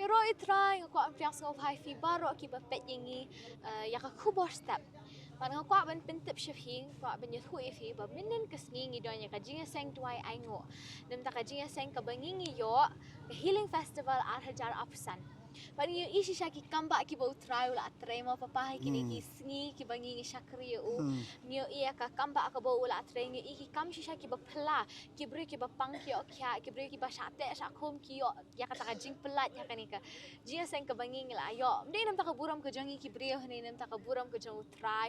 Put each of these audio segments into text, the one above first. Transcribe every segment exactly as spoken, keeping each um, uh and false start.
Baroh i Trai, nga kwah ban pdiang sngewbha ïa phi baroh kiba peit ïa ngi, eh, ïa ka khubor step. Bad nga kwah ban pyntip sha phi, nga kwah ban ïathuh ïa phi ba mynnin ka sngi ngi don ïa ka jingïaseng duwai ainguh. Namar ka jingïaseng kaba ngi ngi ïoh, ka Healing Festival ar hajar arphew san. Bad ngi ïohi shisha ki kam ba kiba u Trai u la trei mo papa ha kine ki sngi kiba ngi ngi shakri ïa u. Ngi ïohi ïa ka kam ba kaba u la trei, ngi ïohi ki kam shisha kiba phylla, ki briew kiba pang ki ïoh khiah, ki briew kiba shah teh shah khum ki ïoh ïa kata ka jingpyllait ha kane ka jingïaseng kaba ngi ngi la ïoh. Ym dei namar ka burom ka jong ngi ki briew, hynrei namar ka burom ka jong u Trai.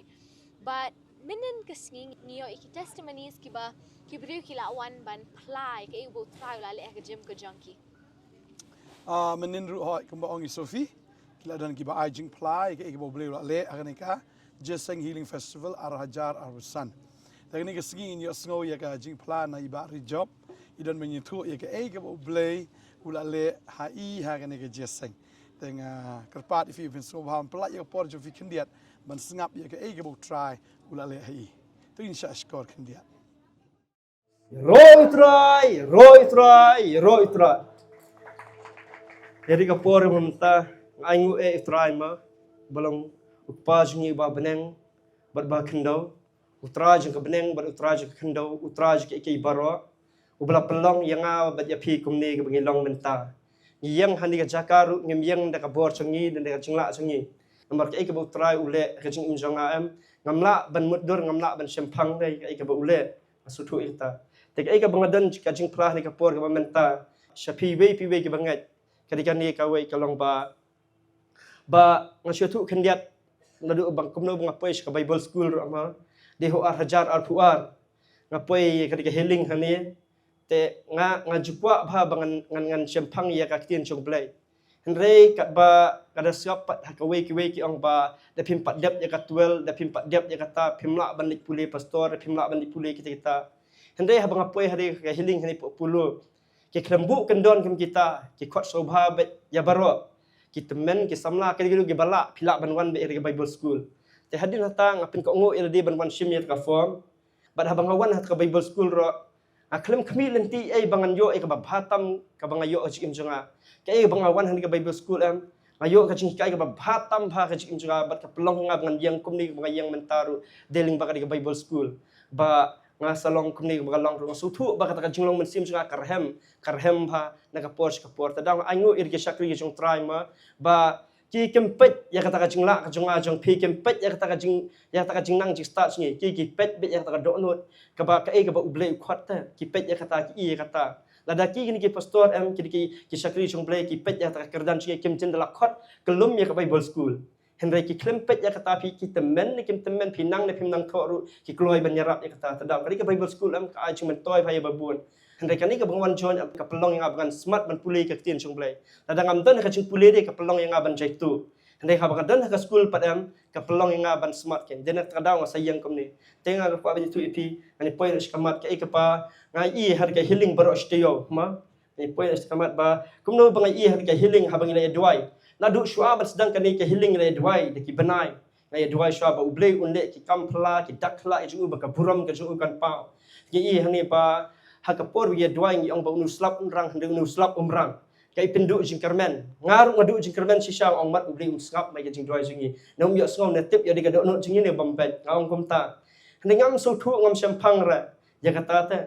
Bad mynnin ka sngi ngi ïoh ïa ki testimonies kiba ki briew ki la wan ban phylla ïa kaei ba u Trai u la leh ha ka jingim ka jong ki. Ah, mynnin ruh hooid kumba ong i Sophie, ki la don kiba ai jingphylla ïa kaei kaba u Blei u la leh ha kane ka jingïaseng Healing Festival ar hajar arphew san. Te ha kane ka sngi ngin ïohsngew ïa ka jingphylla na i Bah Ri Job, i don ban ïathuh ïa kaei kaba u Blei u la leh ha i ha kane ka jingïaseng. Te nga kyrpad ïa phi ban sngewbha ban pynlait ïa ka por jong phi khyndiat ban sngap ïa kaei kaba u Trai u la leh ha i. Te ngin shah shkor khyndiat. Ïaroh ïa u Trai, ïaroh ïa u Trai, ïaroh ïa u Trai. Ïa kane ka por mynta nga ainguh ïa u Trai mo, ba long u Kpa jong ngi uba ha bneng bad uba ha khyndew. U Trai jong ka bneng bad u Trai jong ka khyndew, u Trai jong kiei kiei baroh, uba la pynlong ïa nga bad ïa phi kumne kaba ngi long mynta. Ngi ïeng ha kane ka jaka ruh ngim ïeng da ka bor jong ngi, da ka jinglah jong ngi. Namar kaei kaba u Trai u leh ha ka jingim jong nga em, ngam lah ban mutdur, ngam lah ban shemphang da kaei kaba u leh. Nga sngewthuh ïa kata. Te kaei kaba nga don ka jingphylla ha kane ka por kaba mynta sha phi iwei pa iwei kiba ngeit, ka dei kane kawei ka long ba, ba nga sngewthuh khyndiat naduh ba kumno ba nga poi sha ka Bible School ruh mo. Dei ha u ar hajar arphew ar nga poi ha kane ka healing hangne. Te nga, nga ju kwah bha ba ngan, ngan, ngan shemphang ïa ka ktien jong u Blei. Hynrei katba nga da sngap pat ha kawei kiwei ki ong ba da phim pat dep ïa ka twelve, da phim pat dep ïa kata, phim lah ban leit pule pastor, da phim lah ban leit pule kita kita. Hynrei haba nga poi ha kane ka healing hangne hapoh Polo, ki khlem buh kyndon kum kita, ki khot sngewbha beit ïa baroh, ki tymmen, ki samla, ki dei ki dei kiba lah, phi lah ban wan beit ha kane ka Bible School. Te hadien kata nga pynkohnguh ïa lade ban wan shim ïa ka form. Bad haba nga wan ha ka Bible School ruh, nga khlem khmih lynti ei ba ngan ïoh ei kaba bha tam kaba nga ïoh ha ka jingim jong nga. Kaei ba nga wan ha kane ka Bible School em, nga ïoh ka jinghikai kaba bha tam bha ha ka jingim jong nga, bad ka pynlong ïa nga ba ngan ïeng kumne ba nga ïeng mynta ruh, dei lyngba kane ka Bible School. Ba nga sa long kumne ba nga long ruh, nga sngewthuh ba kata ka jinglong mynsiem jong nga ka rhem, ka rhem bha na ka por sha ka por. Te da nga ainguh ïa ki shakri ki jong u Trai mo, ba ki kim peit ïa kata ka jinglah ka jong nga jong phi, kim peit ïa kata ka jing, ïa kata ka jingnang jingstad jong ngi, ki, ki peit beit ïa kata ka dohnud, kaba kaei kaba u Blei u khot te, ki peit ïa kata, ki ïa kata. Lada ki kine ki pastor em, ki, ki, ki shakri jong u Blei, ki peit ïa kata ka kyrdan jong ngi, kim jin da la khot kyllum ïa ka Bible School. Hynrei ki khlem peit ïa kata, phi, ki tymmen ne kim tymmen, phi nang ne phim nang thoh ruh, ki kloi ban ïarap ïa kata. Te da ka dei ka Bible School em, ka ai jingmyntoi bha ïa ba bun. Hynrei kane kaba nga wan join em, ka pynlong ïa nga ba ngan smat ban pule ka ktien jong u Blei. Lada ngam don ha ka jingpule de, ka pynlong ïa nga ban jaituh. Hynrei haba nga don ha ka school pat em, ka pynlong ïa nga ban smat kein. Dei na kata ka daw nga sa ïeng kumne. Te nga kwah ban ïathuh ïa phi, ngan ïa poi sha ka mat kaei kaba nga ïohi ha ka healing baroh shi taïew, ma. Ngan ïa poi sha ka mat ba kumno ba nga ïohi ha ka healing haba ngi la ïa duwai. Naduh shuwa ban sdang kane ka healing ngi la ïa duwai da ki bnai. Nga ïa duwai shuwa ba u Blei un leh ki kam phylla, ki dak phylla ki jong u, ba ka burom ka jong u kan paw. Ngi ïohi hangne ba ha ka por ba ngi ïa duwai ngi ong ba une u slap un rang, hynrei une u slap um rang. Ka i pynduh jingkyrmen. Nga ruh nga duh jingkyrmen shisha, nga ong mat u Blei um sngap ma ïa ka jingduwai jong ngi. Ne um ïohsngew, ne tip ïa dei ka dohnud jong ngi ne bym beit. Nga ong kumta. Hynrei ngam sngewthuh, ngam shemphang re ïa kata te.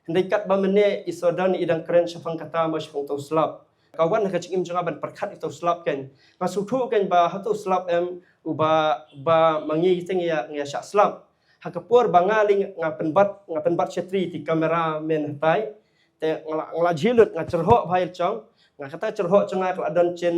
Hynrei katba mynne i Sodan i dang kren shaphang kata, mo, shaphang uta u slap, ka wan ha ka jingim jong nga ban pyrkhat ïa uta u slap kein. Nga sngewthuh kein ba ha uta u slap em, uba, ba ma ngi te ngi ïa, ngi ïa shah slap. Ha ka por ba nga lei nga pynbat, nga pynbat shatri ïa ki cameraman hatai. Te nga la, nga la jhieh lut, nga jyrhoh bha ïa la jong. Nga kata jyrhoh jong nga ka la don shen,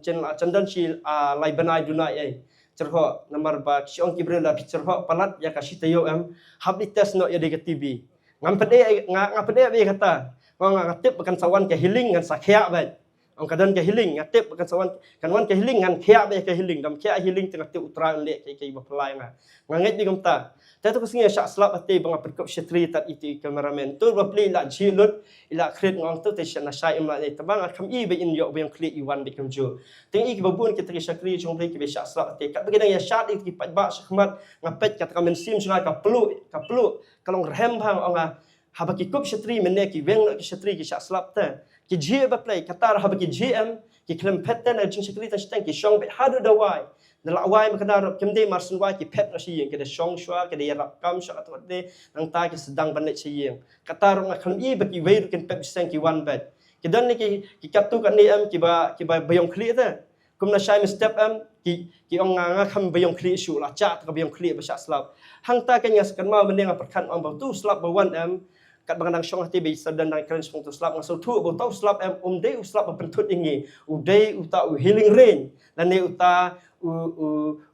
shen la, shen don shi, ah, lai bnai duna ei. Jyrhoh namar ba ki ong ki briew lada phi jyrhoh palat ïa ka shi taïew em, hap leit test noh ïa dei ka T B. Ngam pyneh, nga, nga pyneh beit ïa kata. Nga, nga, nga tip ba kan sa wan ka healing, ngan sa khiah beit. Ong ka don ka healing, nga tip ba kan sa wan, kan wan ka healing, ngan khiah beit ïa ka healing, dam khiah healing te nga tip u Trai un leh kaei kaei ba phylla ïa nga. Nga ngeit beit kumta. Te to ka sngi nga shah slap, hynrei ba nga pynkup shatri tad ïa uta u cameraman. To ba plie i la jhieh lut, i la khriat, nga ong to te sha na shai im lah ne, te ba nga kham i ba in ïoh ba ïong khlieh, i wan beit kumjuh. Te ngi i kiba bun kita ki shakri jong u Blei kiba shah slap, hynrei katba ki dang ïa shad ïa ki paidbah shakhmat, nga peit kata ka mynsiem jong nga ka pluh, ka pluh, ka long rhem bha, nga ong nga, haba ki kup shatri mynne ki weng noh ki shatri ki shah slap te. Ki jhieh ba plie, kata haba ki jhieh em, Ki khlem phet te na jingshakri tang shiteng, ki shong beit haduh da wai. Na la wai ma ka da ruh kim dei mar shen wai, ki phet noh sha ïing, ki da shong shuwa, ki da ïarap kam shuwa katto katne, nangta ki sdang ban leit sha ïing. Kata ruh nga khlem i ba kiwei ruh kin pep shisien, ki wan beit. Ki don ne ki, ki katto katne em kiba, kiba ïong khlieh te. Kumno shai mynstep em ki, ki ong nga, nga khlem ïong khlieh shuh, la jah te ka ïong khlieh ba shah slap. Hangta ka nga sa kynmaw mynne nga pyrkhat ong ba utu u slap ba wan em, katba nga dang shong hati ba i Satan dang kren shaphang utu u slap, nga sngewthuh ba utu u slap em um dei u slap ba pynthut ïa ngi, u dei uta u healing rain, lane uta u, u,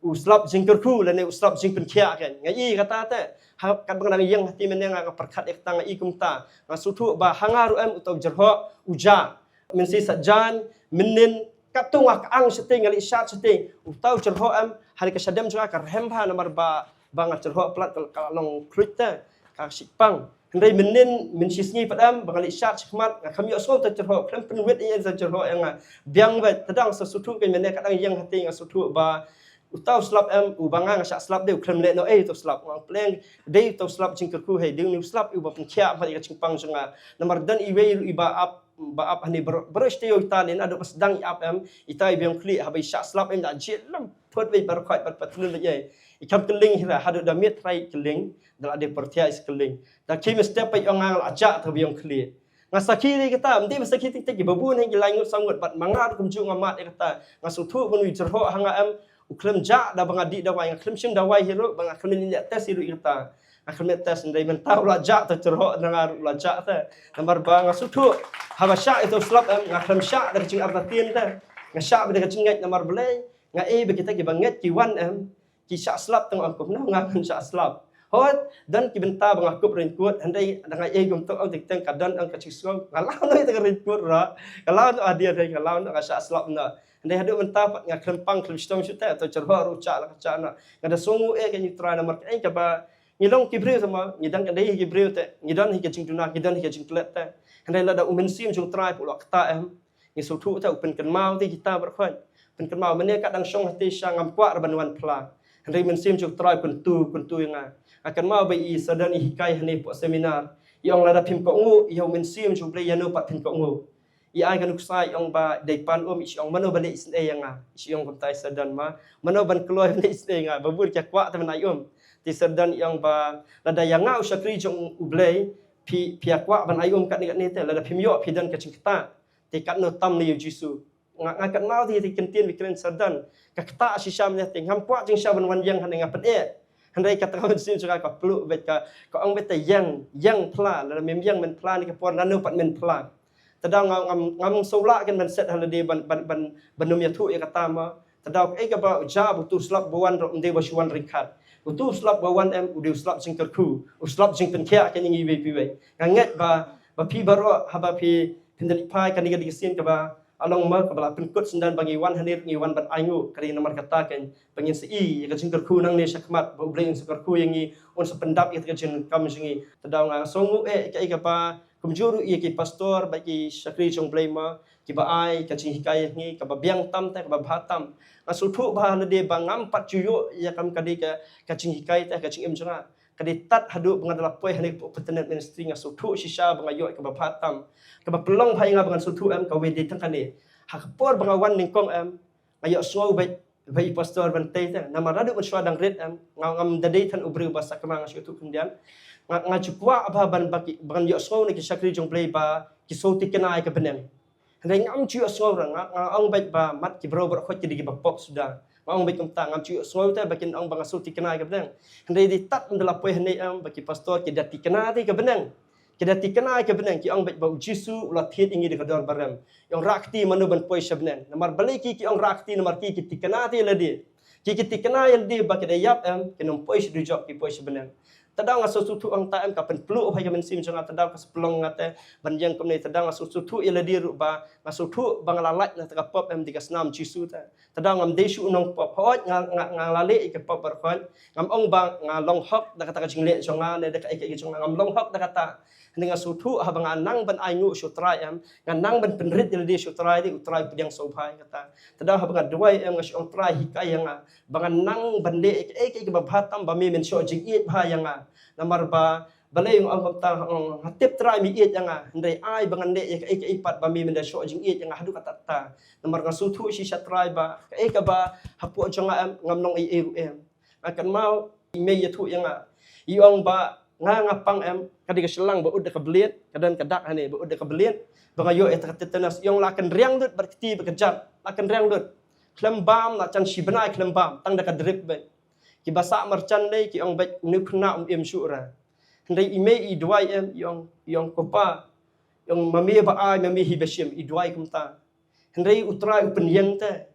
u slap jingkyrkhu, lane u slap jingpynkhiah kan. Nga i kata te. Ha, katba nga dang ïeng hati mynne nga, nga pyrkhat ïa kata, nga i kumta. Nga sngewthuh ba ha nga ruh em uta u jyrhoh u jah. Mynshisha jan, mynnin, katto nga ka ang shiteng, nga leit shad shiteng. Uta u jyrhoh em, ha ka shadem jong nga ka rhem bha namar ba, ba nga jyrhoh palat ka, ka long khluit te, ka shipang. Hynrei mynnin, mynshisngi pat em, ba nga leit shad shakhmat, nga khlem ïohsngew uta u jyrhoh, khlem pynwit ïa uta u jyrhoh ïa nga. Biang beit, te dang sa sngewthuh kein mynne ka dang ïeng hati nga sngewthuh ba uta u slap em, uba nga nga shah slap dei u khlem leh noh ei uta u slap. Nga ong pleng, dei uta u slap jingkyrkhu hei, dei une u slap uba pynkhiah bha ïa ka jingpang jong nga. Namar don iwei ruh iba ap, ba ap hane baroh, baroh shi taïew ita lei naduh ba sdang i ap em, ita i ba ïong khlieh, haba i shah slap em da jied lem phot wei baroh khoit bad patlun lei ei. I kam kylling hi ra, haduh da miet trai kylling, da la dei pyrthiah i sa kylling. Da khie mynstep pat i ong nga la jah te ba ïong khlieh. Nga sakhi dei kata, ym dei ba sakhi tik tik, kiba bun hi ki lai ngut saw ngut bad ma nga ruh kumjuh nga mad ïa kata. Nga sngewthuh ba une u jyrhoh ha nga em, u khlem jah da ba nga dih dawai, nga khlem shim dawai hi ruh, ba nga khlem leh test hi ruh ïa kata. Nga khlem leh test, hynrei mynta u la jah uta u jyrhoh na nga ruh u la jah te. Namar ba nga sngewthuh, haba shah ïa uta u slap em, nga khlem shah da ka jingartatien te. Nga shah beit da ka jingngeit namar balei, nga i ba kita kiba ngeit ki wan em, ki shah slap tang ong kumno nga ngan shah slap. Hooid, don ki bynta ba nga kup raincoat, hynrei da nga i kumto ong tik teng ka don ong ka jingsngew, nga law noh ïa ka raincoat ruh, nga law noh hadien hynrei nga law noh, nga shah slap noh. Hynrei haduh mynta pat nga khlem pang khlem shitom shuh te, uta u jyrhoh ruh u jah la ka jah noh. Nga da sngewnguh eh kein ïa u Trai namar kaei kaba ngi long ki briew te ma, ngi dang ka dei hi ki briew te, ngi don hi ka jingduna, ngi don hi ka jingklet te. Hynrei lada u Mynsiem jong u Trai pat u la ktah em, ngi sngewthuh te u pynkynmaw te kita baroh khoit. Pynkynmaw mynne ka dang shong hati sha ngam kwah ruh ban wan phla. Hynrei Mynsiem jong u Trai u kyntu, kyntu ïa nga. Nga kynmaw ba i Satan i hikai hane hapoh seminar. I ong lada phim kohnguh ïa u Mynsiem jong u Blei ïano pat phin kohnguh. I ai ka nuksa i ong ba dei pan um, i shu ong mano ban leh isynei ïa nga. I shu ong kumta i Satan ma, mano ban kloi ban leh isynei ïa nga. Ba bun ki kwah te ban ai um. Te i Satan i ong ba lada ïa nga u shakri jong u Blei phi, phi ïa kwah ban ai um katne katne te, lada phim ïoh phi don ka jingktah. Te katno tam lei ïa u Jisu. Nga, nga kynmaw te ïa ki ktien ba kren Satan. Ka ktah shisha mynne te, ngam kwah jingshisha ban wan ïeng hangne, nga pyneh. Hynrei kata ka mynsiem jong nga ka pluh beit, ka, ka ong beit te ïeng, ïeng phla, lada mem ïeng men phla ne ka por nano pat men phla. Te da nga, ngam, ngam sngewlah kein ban set ha lade ban, ban, ban, ban nym ïathuh ïa kata ma. Te da kaei kaba u jia ba utu u slap ba wan ruh ym dei ba shu wan ryngkat. Utu u slap ba wan em u dei u slap jingkyrkhu, u slap jingpynkhiah kein ïa ngi iwei pa iwei. Nga ngeit ba, ba phi baroh haba phi, phin da leit phai kane ka dei ka sien kaba la long ma, kaba la pynkut syndon ba ngi wan hangne ruh ngi wan ban ainguh, ka dei namar kata kein ba ngin sa ïoh ïa ka jingkyrkhu nangne shakhmat, ba U Blei un sa kyrkhu ïa ngi, un sa pyndap ïa ka jingkam jong ngi. Te da nga sngewnguh eh kaei kaba kumjuh ruh ïa ki pastor bad ki shakri jong U Blei ma, kiba ai ka jinghikai ïa ngi, kaba biang tam te kaba bha tam. Nga sngewthuh ba ha lade ba ngam pat ju ïoh ïa kam ka dei ka, ka jinghikai te ka jingim jong nga. Ka dei tad haduh ba nga da la poi hangne hapoh Patnit Ministry, nga sngewthuh shisha ba nga ïoh kaba bha tam. Kaba pynlong bha ïa nga ba ngan sngewthuh em, kawei dei tang kane. Ha ka por ba nga wan nyngkong em, nga ïohsngew beit ba i pastor ban tei te. Namar naduh mynshuwa dang rit em, nga, ngam da dei than u briew ba sakma, nga shu ïathuh khyndiat. Nga, nga ju kwah bha ban ba ki, ban ïohsngew na ki shakri jong U Blei ba ki sngewthikna ïa ka bneng. Hynrei ngam ju ïohsngew ruh, nga, nga ong beit ba mat ki briew baroh khoit ki dei kiba pop suda. Nga ong beit kumta, ngam ju ïohsngew te ba kin ong ba nga sngewthikna ïa ka bneng. Hynrei dei tad ynda la poi hangne em ba ki pastor ki da thikna te ïa ka bneng. Ki da thikna ïa ka bneng, ki ong beit ba U Jisu u la thied ïa ngi da ka dor ba rem. Ki ong rah kti mano ban poi sha bneng. Namar balei ki, ki ong rah kti, namar ki, ki thikna te ïa lade. Ki, ki thikna ïa lade ba ki da ïap em, kin ym poi sha dujok, ki poi sha bneng. Te da nga sngewthuh hangta em ka pynpluh bha ïa ka mynsiem jong nga, te da ka sa pynlong nga te ban ïeng kumne, te da nga sngewthuh ïa lade ruh ba nga sngewthuh ba nga la lait na kata ka pop em, dei ka snam Jisu te. Te da ngam dei shuh u nongpop, hooid nga, nga, nga la leh ïa ka pop baroh khoit. Ngam ong ba nga long hok da kata ka jingleh jong nga ne da kaei kaei jong nga, ngam long hok da kata. Hynrei nga sngewthuh haba nga nang ban ainguh sha U Trai em, nga nang ban pynrit ïa lade sha U Trai, te U Trai u pdiang sngewbha ïa kata. Te da haba nga duwai em, nga shu ong Trai hikai ïa nga ba ngan nang ban leh kaei kaei kaba bha tam ba me men shoh jingïeit bha ïa nga. Namar ba Balei nga ong kumta, nga ong, ha tip Trai me ïeit ïa nga, hynrei ai ba ngan leh ïa kaei kaei pat ba me mynta shoh jingïeit ïa nga haduh katta katta. Namar nga sngewthuh shisha Trai ba kaei kaba hapoh jong nga em, ngam long ei ei ruh em. Nga kynmaw i mei ïathuh ïa nga, i ong ba nga nga pang em, ka dei ka shyllang ba ud da ka blied, ka don ka dak hangne ba ud da ka blied, ba nga ïoh ïa ka tetanus. I ong la kynriang lut bad kti ba kjat, la kynriang lut. Khlem bam, la jan shi bnai khlem bam, tang da ka drip beit. Kiba sah marjan lei ki ong beit une u khynnah um im shuh re. Hynrei i mei i duwai em, i ong, i ong ko pa, i ong ma me ba ai, ma me hi ba shim, i duwai kumta. Hynrei u Trai u pynïeng te,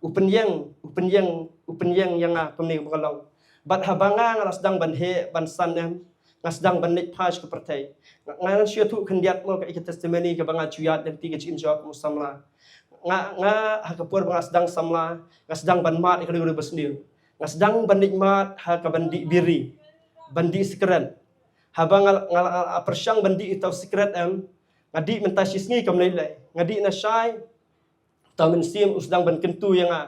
u pynïeng, u pynïeng, u pynïeng ïa nga kumne ba nga long. Bad haba nga nga la sdang ban heh ban san em, nga sdang ban leit phai sha ka pyrthei. Nga, nga shu ïathuh khyndiat mo kaei ka testimony kaba nga ju ïaid lynti ka jingim jong nga kum u samla. Nga, nga ha ka por ba nga sdang samla, nga sdang ban mad ïa ka dei ka dei ba sniew. Nga sdang ban leit mad ha ka ban dih biri, ban dih sikret. Haba nga, nga, nga, nga pyrshang ban dih ïa uta u sikret em, nga dih mynta shi sngi kam lei lei. Nga dih na shai, uta u mynsiem u sdang ban kyntu ïa nga.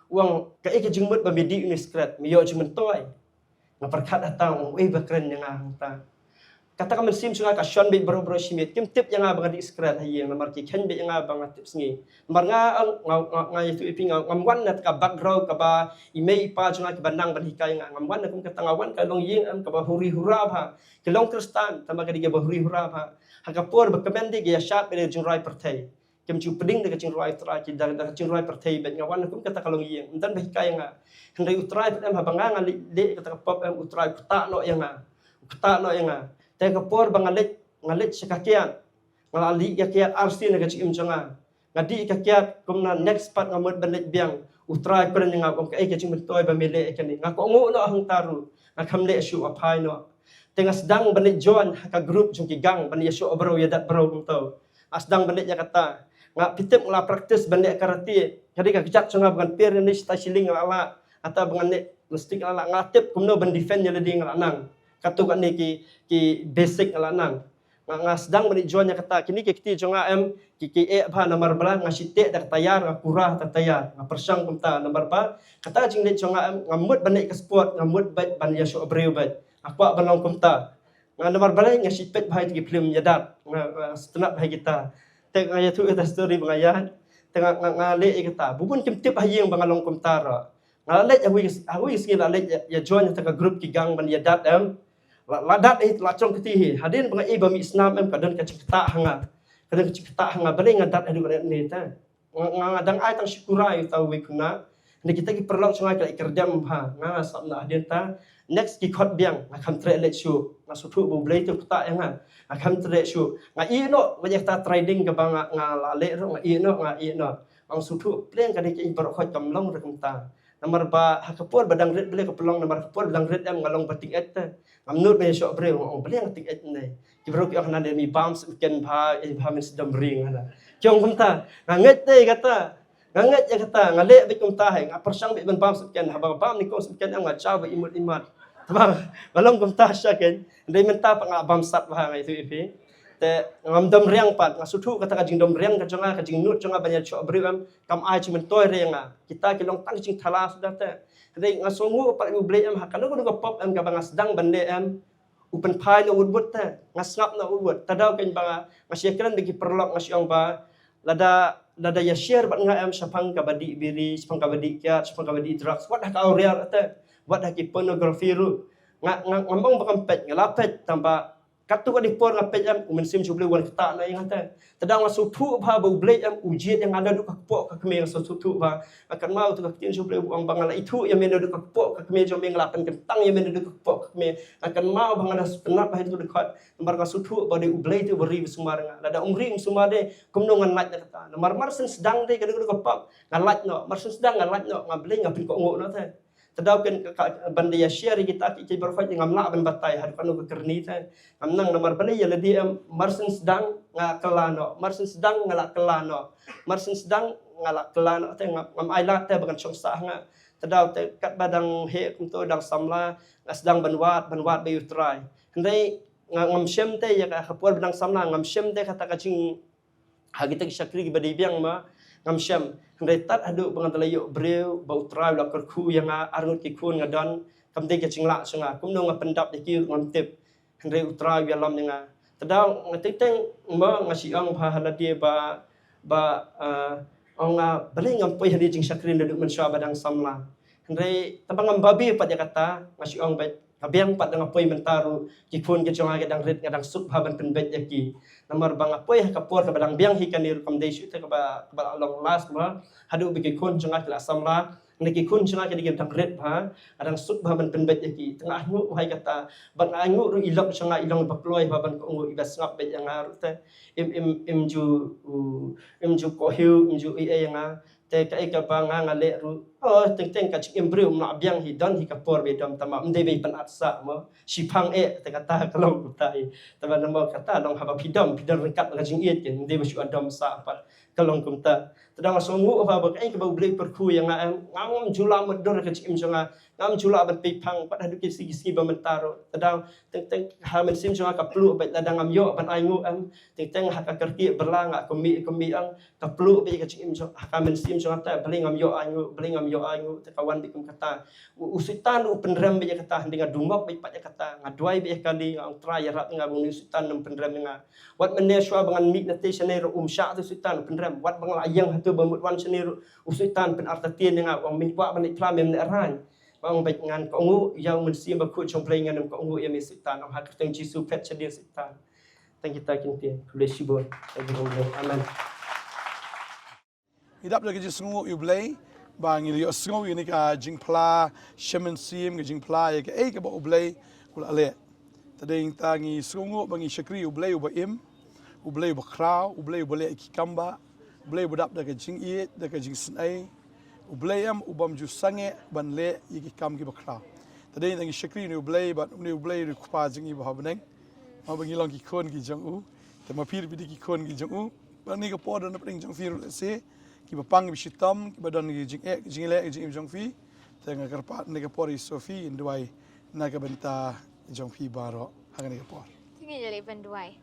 U ong kaei ka jingmut ba me dih une u sikret, me ïoh jingmyntoi. Nga pyrkhat hata, u ong ei ba kren ïa nga hangta. Kata ka mynsiem jong nga ka shon beit baroh baroh shi miet. Kim tip ïa nga ba nga dih sikret ha ïing, namar ki kheiñ beit ïa nga ba nga tip sngi. Namar nga, nga, nga, nga ïathuh ïa phi, nga, ngam wan na ka background kaba i mei i pa jong nga kiba nang ban hikai nga. Ngam wan na kum kata, nga wan ka longïing em kaba huri hura bha. Ki long Khristan, tangba ka dei kaba huri hura bha. Ha ka por ba kmen dei ki ïa shad beit da ka jingrwai pyrthei. Kim ju pdeng da ka jingrwai Trai, ki da, da ka jingrwai pyrthei beit. Nga wan na kum kata ka longïing, ym don ba hikai ïa nga. Hynrei u Trai pat em, haba nga nga leh, leh kata ka pop em, u Trai u ktah noh ïa nga. U ktah noh ïa nga. Te ka por ba nga leit, nga leit sha ka kiad, nga la leit ïa kiad arsien na ka jingim jong nga. Nga dih ka kiad, kumno next pat nga mut ban leit biang, u Trai u kren ïa nga, u ong kaei ka jingmyntoi ba me leh ïa kane. Nga kohnguh noh hangta ruh, nga kham leh shuh, nga phai noh. Te nga sdang ban leit join ha ka group jong ki gang ban ïashoh briew ïadat briew kumto. Nga sdang ban leit ïa kata. Nga, phi tip nga la practice ban leh karate. Ka dei ka kjat jong nga ba ngan per ïa une u shata shilling nga la lah. Kata ba ngan leh mystik nga la lah. Nga tip kumno ban defend ïa lade nga la nang. Katto katne ki, ki basic nga la nang. Nga, nga sdang ban leit join ïa kata. Kine ki kti jong nga em, ki, ki eh bha namar ba la nga shu teh da ka tayar, nga kura da ka tayar. Nga pyrshang kumta namar ba kata ka jingleit jong nga em, ngam mut ban leh ka sport, ngam mut beit ban ïashoh briew beit. Nga kwah ban long kumta. Nga namar balei nga shu peit bha ïa ki film ïadat, nga, nga sngewtynnat bha ïa kita. Te nga ïathuh ïa ka story ba nga ïaid. Te nga, nga, nga leh ïa kata. Bun bun kim tip ha ïing ba nga long kumta ruh. Nga la leit ha kawei, ha kawei ka sngi la leit ïa, ïa join ïa ka group ki gang ban ïadat em. La, la dat hi, la shong kti hi. Hadien ba nga ïohi ba mih snam em, ka don ka jingktah ha nga. Ka don ka jingktah ha nga, balei nga dat haduh kane te. Nga, nga, nga dang ai tang shukor ïa uta uwei u khynnah. Hynrei kita ki paralok jong nga ki la kyrdem bha. Nga, nga sngap noh hadien ta. Next ki khot biang, nga kham treh leit shuh. Nga sngewthuh ba U Blei te u ktah ïa nga. Nga kham treh shuh. Nga ïeh noh, wat ïa kata training kaba nga, nga la leh ruh, nga ïeh noh, nga ïeh noh. Nga sngewthuh pleng ka dei kaei baroh khoit kam long ruh kumta. Namar ba ha ka por ba dang rit balei ka pynlong, namar ka por ba dang rit em nga long ba tyngeh te. Ngam nud ban ïashoh briew, nga ong balei nga tyngeh ne. Ki briew ki ong hana ne, me bam sngewken bha, eh bha, men sdom ring hana. Ki ong kumta, nga ngeit te ïa kata. Nga ngeit ïa kata, nga leh beit kumta hi, nga pyrshang beit ban bam sngewken, haba nga bam nyngkong sngewken em nga jaw beit imut imat. Te ba nga long kumta sha ken, hynrei mynta pat nga bam sat bha, nga ïathuh ïa phi. Te ngam dom riang pat, nga sngewthuh kata ka jingdom riang ka jong nga, ka jingnud jong nga ban ïashoh briew em, kam ai jingmyntoi re ïa nga. Kita ki long tang ka jingthala suda te. Hynrei nga sngewnguh pat ïa U Blei em, ha kano kano ka pop em kaba nga sdang ban leh em, u pynphai noh wut wut te, nga sngap noh wut wut. Te daw kein ba nga, nga shu ïakren bad ki paralok, nga shu ong ba lada, lada ïa share bad nga em shaphang kaba dih biri, shaphang kaba dih kiad, shaphang kaba dih drugs, wat ha ka awria te, wat ha ki pornography ruh. Nga, nga, ngam ong ba ngam peit, nga la peit, tangba katto katne por nga peit em, U Mynsiem jong U Blei u wan ktah noh ïa nga te. Te daw nga sngewthuh bha ba U Blei em u jied ïa nga naduh ka kpoh ka kmie, nga sngewthuh bha. Nga kynmaw uto ka ktien jong U Blei u ong ba nga la ithuh ïa me naduh ka kpoh ka kmie jong me, nga la pynkyntang ïa me naduh ka kpoh ka kmie. Nga kynmaw ba nga la sngewtynnat bha ïa uto ka dkhot. Namar nga sngewthuh ba dei U Blei te uba ri uba sumar ïa nga. Lada um ri um sumar de, kumno ngan lait na kata. Namar mar syn sdang de ka dei ka pap, nga lait noh. Mar syn sdang nga lait noh, nga Blei nga pynkohnguh noh te. Te daw kein ka, ka, ban da ïa share ïa kita ki, ki baroh khoit ngam lah ban batai haduh kano ka kyrni te. Ngam nang, namar balei ïa lade em, mar syn sdang nga kylla noh, mar syn sdang nga la kylla noh, mar syn sdang nga la kylla noh te, ngam, ngam ai lad te ba kan shong sah ha nga. Te daw te katba dang heh kumto, dang samla, nga sdang ban wad, ban wad bad U Trai. Hynrei nga, ngam shem te ïa ka, ka por ba dang samla ngam shem te kata ka jing ha kita ki shakri kiba dei biang ma, ngam shem. Hynrei tad haduh ba nga da la ïoh briew ba U Trai u la kyrkhu ïa nga, arngut ki khun nga don, kam dei ka jinglah jong nga. Kumno nga pyndap ïa ki ruh ngam tip. Hynrei u Trai u ïalam ïa nga. Te da nga teng teng mo nga shu ong ba ha lade ba, ba, ah, ong nga balei ngam poi ha ri jingshakri naduh mynshuwa ba dang samla. Hynrei tang ba ngam babe pat ïa kata, nga shu ong ba ka biang pat da nga poi mynta ruh, ki khun ki jong nga ki dang rit, nga dang suk bha ban pynbeit ïa ki. Namar ba nga poi ha ka por kaba dang biang hi kane ruh kam dei shuh te kaba, kaba long last mo. Haduh ba ki khun jong nga ki la samla, ne ki khun jong nga ki dang rit bha, nga dang suk bha ban pynbeit ïa ki. Te nga ainguh bha ïa kata, bad nga ainguh ruh i lok jong nga i long ba kloi bha ban kohnguh, iba sngap beit ïa nga ruh te im, im, im ju, u, im ju kohiu, im ju ei ei ïa nga. Te kaei kaba nga, nga leh ruh, oh, teng teng ka jingim briew ym lah biang hi, don hi ka por ba i dom, tangba ym dei ba i pynat sah mo. Shiphang eh, te kata ka long kumta hi. Tangba namar kata long haba phi dom, phi don ryngkat ka jingïeit, ym dei ba shu dom sah pat, ka long kumta. Te da nga sngewnguh bha ba kaei kaba U Blei u pyrkhu ïa nga, em, ngam ju lah mutdur ka jingim jong nga, ngam ju lah ban pynphang pat haduh ki sngi, ki sngi ba mynta ruh. Te da teng teng ha mynsiem jong nga ka pluh beit lada ngam ïoh ban ainguh, em. Teng teng ha ka kyrkieh bylla nga kynmaw, kynmaw ong ka pluh beit ka jingim jong, ha ka mynsiem jong nga te balei ngam ïoh ainguh, balei ngam ïoh ainguh, te ka wan beit kum kata. U, u Soitan u pynrem beit ïa kata, hynrei nga dungok beit pat ïa kata, nga duwai beit ïa kali, nga ong Trai ïarap ïa nga ba une u Soitan um pynrem ïa nga. Wat mynne shuwa ba ngan mih na te shane ruh um shah te u Soitan u pynrem, wat ba nga la ïeng hato ba mut wan shane ruh u Soitan pynartatien ïa nga, u ong me kwah ban leit phla mem lehrain. Nga ong beit ngan kohnguh ïa u Mynsiem Bakhuid jong U Blei, ngan ym kohnguh ïa me Soitan, ong ha ka kyrteng Jisu phet shadien Soitan. Tang kita ki ktien. Khublei shibun. Thank you, Blei. Amen. Ngi dap da ka jingsngewnguh ïa U Blei ba ngi la ïohsngew ïa kane ka jingphla sha mynsiem, ka jingphla ïa kaei kaba U Blei u la leh. Te dei nangta ngi sngewnguh ba ngi shakri U Blei uba im, U Blei uba khraw, U Blei uba leh ïa ki kam ba, U Blei uba dap da ka jingïeit, da ka jingisynei, U Blei em ubym ju sangeh ban leh ïa ki kam kiba khraw. Te dei nangta ngi shakri ïa une U Blei bad une U Blei u Kpa jong ngi ba ha bneng. Mo ba ngi long ki khun ki jong u. Te ma phi ruh phi dei ki khun ki jong u. Bad kane ka por don hapdeng jong phi ruh lehse kiba pang kiba shitom, kiba don ki jingeh, ki jingleh, ki jingim jong phi. Te nga kyrpad kane ka por ïa soh phi, ngin duwai na ka bynta jong phi baroh ha kane ka por. Te ngin ïaleh ban duwai.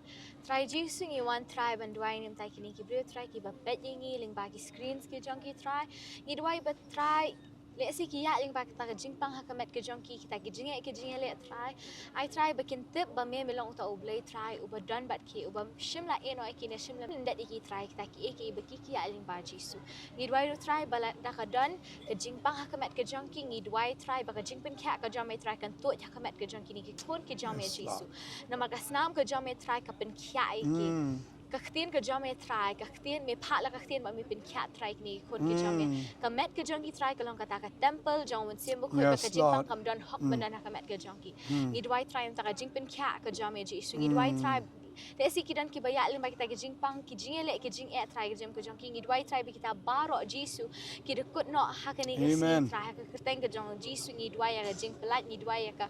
Trai Jisu, ngi wan Trai ban duwai na ka bynta kine ki briew Trai kiba peit ïa ngi lyngba ki screens ki jong ki Trai. Ngi duwai ba Trai lehse ki ïaid lyngba kata ka jingpang ha ka met ka jong ki, kita ki jingeh ki jingïaleh Trai. Ai Trai ba kin tip ba me me long uta U Blei Trai uba don bad ki, uba shym la ïehnoh ïa ki ne shym la lyndet ïa ki Trai, kita kiei kiei ba ki ki ïaid lyngba Jisu. Ngi duwai ruh Trai ba lada ka don ka jingpang ha ka met ka jong ki, ngi duwai Trai ba ka jingpynkhiah ka jong me Trai kan tuid ha ka met ka jong kine ki khun ki jong me Jisu. Namar ka snam ka jong me Trai ka pynkhiah ïa ki. Ka ktien ka jong me Trai, ka ktien me phah la ka ktien ba me pynkhiah Trai kine ki khun ki jong me. Ka met ka jong ki Trai ka long kata ka temple jong u Mynsiem Bakhuid, ba ka jingpang kam don hok ban don ha ka met ka jong ki. Ngi duwai Trai mynta ka jingpynkhiah ka jong me Jisu. Ngi duwai Trai lehse ki don kiba ïaid lyngba kita ki jingpang, ki jingïaleh, ki jingeh Trai ka jingim ka jong ki. Ngi duwai Trai ba kita baroh Jisu ki dkut noh ha kane ka sngi Trai, ha ka kyrteng ka jong Jisu ngi duwai ïa ka jingpyllait, ngi duwai ïa ka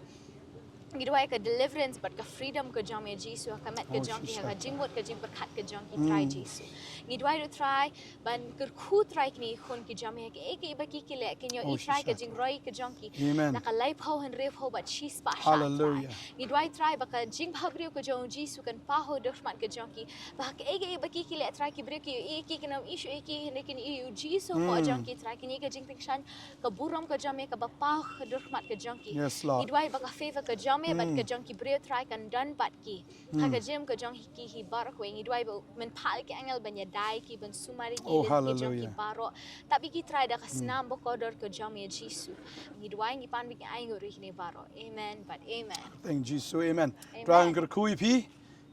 ngi duwai ka deliverance bad ka freedom ka jong me Jisu ha ka met ka jong ki, ha ka jingmut ka jingpyrkhat ka jong ki Trai Jisu. Ngi duwai ruh Trai ban kyrkhu Trai kine ki khun ki jong me ha kaei kaei ba ki ki leh, kin ïohi Trai ka jingroi ka jong ki na ka laiphew hynriewphew bad shispah shah Trai. Ngi duwai Trai ba ka jingbhabriew ka jong u Jisu kan paw ha u durkhmat ka jong ki, ba ha kaei kaei ba ki ki leh Trai ki briew ki ïohi ki, kin ym ïohi shuh ïa ki, hynrei kin ïohi u Jisu hapoh jong ki Trai, kin ïohi ka jingkyrshan ka burom ka jong me kaba paw ha ka durkhmat ka jong ki. Ngi duwai ba ka favor ka jong me bad ka jong ki briew Trai kan don bad ki ha ka jingim ka jong ki hi baroh kawei. Ngi duwai ba men phah ïa ki angel ban ïada ïa ki, ban sumar ïa ki, leit ki jong ki baroh. Tap ïa ki Trai da ka snam bakordor ka jong me Jisu. Ngi duwai, ngi pan bad ngi ainguh ruh ïa kine baroh. Amen bad amen. Thank Jisu, amen. Trai un kyrkhu ïa phi.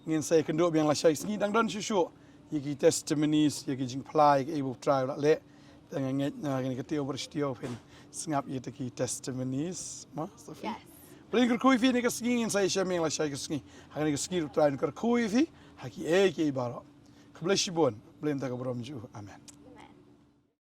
Ngin sa ïakynduh biang lashai sngi, dang don shuh shuh ïa ki testimonies, ïa ki jingphla, ïa kiei ba u Trai u la leh. Te nga ngeit na kane ka taïew ba shu taïew phin sngap ïa kita ki testimonies, ma Sophie. Blei un kyrkhu ïa phi ha kane ka sngi, ngin sa ïashem biang lashai ka sngi. Ha kane ka sngi ruh Trai un kyrkhu ïa phi ha kiei kiei baroh. Khublei shibun. Blei un da ka burom jong u. Amen.